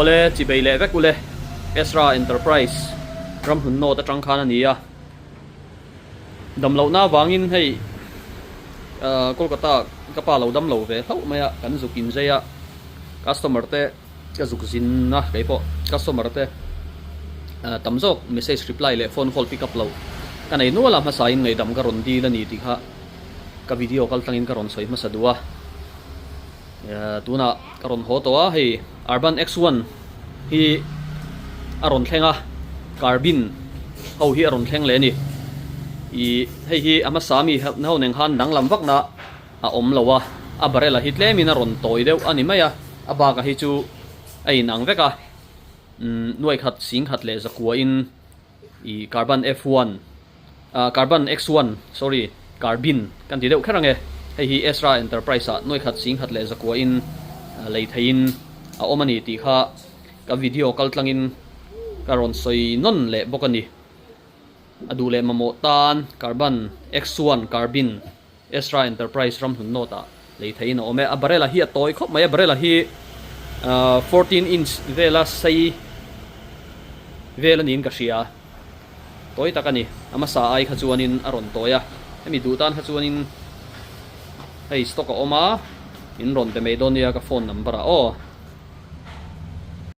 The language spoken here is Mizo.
Awle chibei leh vek ule Ezra Enterprise ramhlun note atang khan a ni a, damlohna avangin hei Kolkata ka pa lo damlo ve hlauh mai a, kan zuk inzei a, customer te ka zuk zin a keipawh customer te tam zawk message reply leh phone call pick up loh ka nei nual a, hmasa in ngaihdam ka rawn dil a ni tih kha ka video kal tlangin ka rawn sawi hmasa duh a. Tunah ka rawn haw tawh a, hei Urban X1 hi a rawn thleng a, Carbine ho hi a rawn thleng leh a ni. Ih hei hi a hmasa mi ho nen khan danglam vakna a awm lo a, a barrel a hi tlemin a rawn tawi deuh a ni mai a, a bak a hi chu a inang vek a, nuai khat sing khat leh zakuain I carbon F1 ah carbon X1 sorry carbin kan ti deuh kher ange hei hi Ezra Enterprise ah nuai khat sing khat leh zakua in lei thei in a awm a ni tih kha ka video kal tlang in ka rawn sawi nawn leh bawk a ni a duh leh mamawh tan carbon X1 carbin Ezra Enterprise ramhlun note ah lei thei in a awm e a barrel ah hi a tawi khawp mai a barrel ah hi 14 inch vela sei vel a niin ka hria tawi tak a ni a hmasa ai kha chuanin a rawn tawi a hemi duh tan kha chuanin hei stock a awm a in rawn pe mai dawn nia ka phone number ah aw.